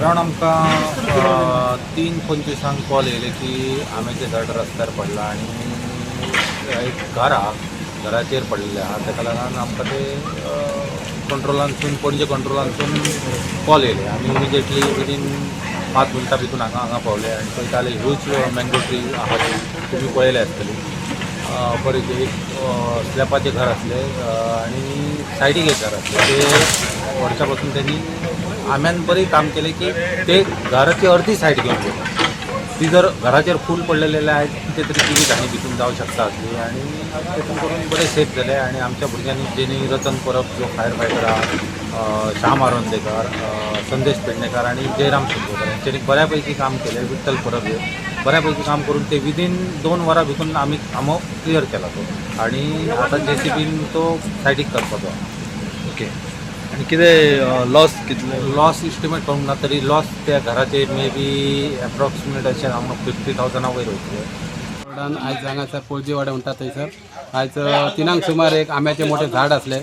Around आमकां 3:25 call येयले की आंब्याचें झाड रस्त्यार पडलां आनी एक घर आहा, घराचेर पडलेलें आहा. ताका लागून आमकां ते कंट्रोलांतसून, पणजे कंट्रोलांतसून कॉल येयले. आमी इमिजिएटली विदीन 5 मिनटां भितून हांगा हांगा पावले आनी पळयता जाल्यार ह्यूज मँगो ट्री आहा ती तुमी पळयल्या आसतली. बरें, एक स्लॅपाचें घर आसलें आनी सायडीक एक घर आसलें. ते वरच्या पासून त्यांनी आम्यान बरें काम केलें की ते घराची अर्दी सायड घेवन गेले. ती जर घराचेर फूल पडलेले आहे, कितें तरी जिवीत हानी भितून जावं शकता आसली आनी तेतून करून बरें सेफ जालें. आनी आमच्या भुरग्यांनी, जेणी रतन परब जो फायर फायटर आहा, श्याम आरोंदेकर, संदेश पेडणेकर आनी जयराम शिरगोकर यांच्यानी बऱ्यापैकी काम केलें. विठ्ठल परब हे बऱ्यापैकी काम करून ते विदीन 2 वरां भितून आमी आमो क्लियर केला तो आनी आतां जेसीबीन तो सायडीक करपाचो आहा. ओके, आनी कितें लॉस कितले? लॉस इस्टिमेट करूंक ना, तरी लॉस त्या घराचे मे बी एप्रॉक्सिमेट अशें हांव 50,000 वयर वयतले. रोडान आयज हांगासर पोळजी वाडे म्हणटा थंयसर आयज 3 सुमार एक आंब्याचें मोठें झाड आसलें.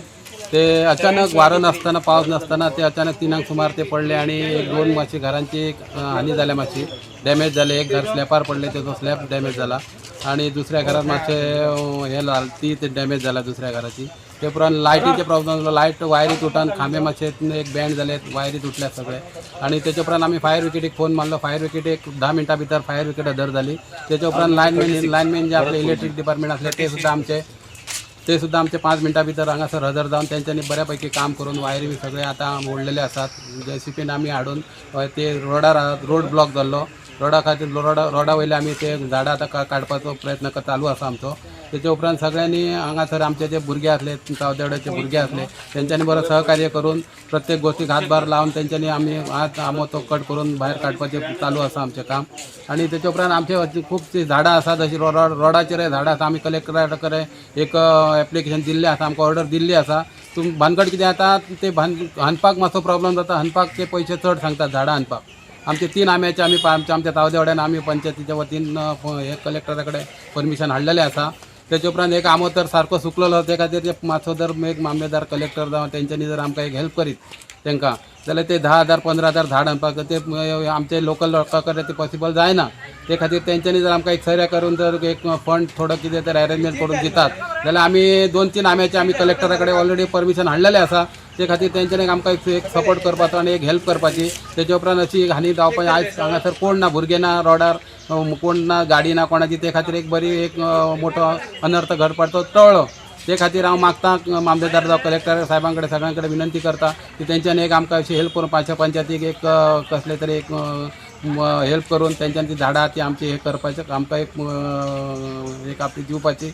ते अचानक वारो नासतना, पावस नासतना ते अचानक 3 सुमार ते पडले आणि एक दोन मातशी घरांची एक हानी जाल्या, मातशी डॅमेज जाले. एक घर स्लॅपार पडले, तेजो स्लॅब डॅमेज जाला आणि दुसऱ्या घरात मातशें हे जालें, ती ते डॅमेज जाला दुसऱ्या घराची. ते उपरांत लायटीचे प्रॉब्लम जालो. लायट वायरी तुटान खांबे मातशे एक बँड जाले, वायरी तुटल्या सगळे. आणि त्याच्या उपरांत आमी फायर ब्रिगेडीक फोन मारलो. फायर ब्रिगेड एक 10 मिनटां भितर फायर ब्रिगेड हजर जाली. त्याच्या उपरांत लायनमॅन लायनमॅन जे आपले इलेक्ट्रीक डिपार्टमेंट असले, ते सुद्दां आमचे 5 मिनटां भितर हांगासर हजर जावन तेंच्यांनी बऱ्यापैकी काम करून वायरी बी सगळे आतां मोडलेले आसात. जेसीबीन आमी हाडून हय ते रोडार, रोड ब्लॉक जाल्लो, रोडा खातीर रोडा वयले आमी ते झाडां आतां काडपाचो प्रयत्न चालू आसा आमचो. तेच्या उपरांत सगळ्यांनी हांगासर आमचे जे भुरगे आसले, तावदेवाड्याचे भुरगे आसले, तेंच्यांनी बरो सहकार्य करून प्रत्येक गोश्टीक हातभार लावन तेंच्यांनी आमी आज आंबो तो कट करून भायर काडपाचें चालू आसा आमचें काम. आनी तेच्या उपरांत आमचे अशी खुबशीं झाडां आसात, अशीं रोडाचेरय झाडां आसा. आमी कलेक्टरा कडेन एक एप्लिकेशन दिल्लें आसा, आमकां ऑर्डर दिल्ली आसा. तुम भानगड कितें जाता, ते हाणपाक मातसो प्रॉब्लम जाता. हाणपाक ते पयशे चड सांगतात. झाडां हाणपाक आमचे तीन आंब्याचे आमी आमच्या आमच्या तावदेवाड्यान आमी पंचायतीच्या वतीन हे कलेक्टरा कडेन परमिशन हाडलेलें आसा. तेच्या उपरांत एक आंबो तर सारको सुकलेलो, ते खातीर ते मातसो जर एक मामलेदार, कलेक्टर जावं तेंच्यांनी जर आमकां एक हेल्प करीत तांकां जाल्यार ते 10,000 15,000 झाड हाडपाक ते आमचे लोकल लोकां कडेन ते पॉसिबल जायना. ते खातीर तेंच्यांनी जर आमकां एक सर्या करून जर एक फंड थोडो कितें तर अरेंजमेंट करून दितात जाल्यार आमी दोन तीन आंब्याचे आमी कलेक्टरा कडेन ऑलरेडी परमिशन हाडलेलें आसा. ते खातीर तेंच्यांनी आमकां एक एक सपोर्ट करपाचो आनी एक हेल्प करपाची. तेच्या उपरांत अशी हानी जावपाची आयज हांगासर कोण ना, भुरगे ना रोडार, कोण ना, गाडी ना कोणाची. ते खातीर एक बरी एक मोठो अनर्थ घडपाचो टळ्ळो. ते खातीर हांव मागता मामलेदार जावं कलेक्टर साहेबां कडेन, सगळ्यां कडेन विनंती करता की तेंच्यांनी एक आमकां अशी हेल्प करून पांचशे पंचायतीक एक कसले तरी एक हेल्प करून तेंच्यांनी ती झाडां ती आमची हे करपाचें आमकां एक एक आपली दिवपाची.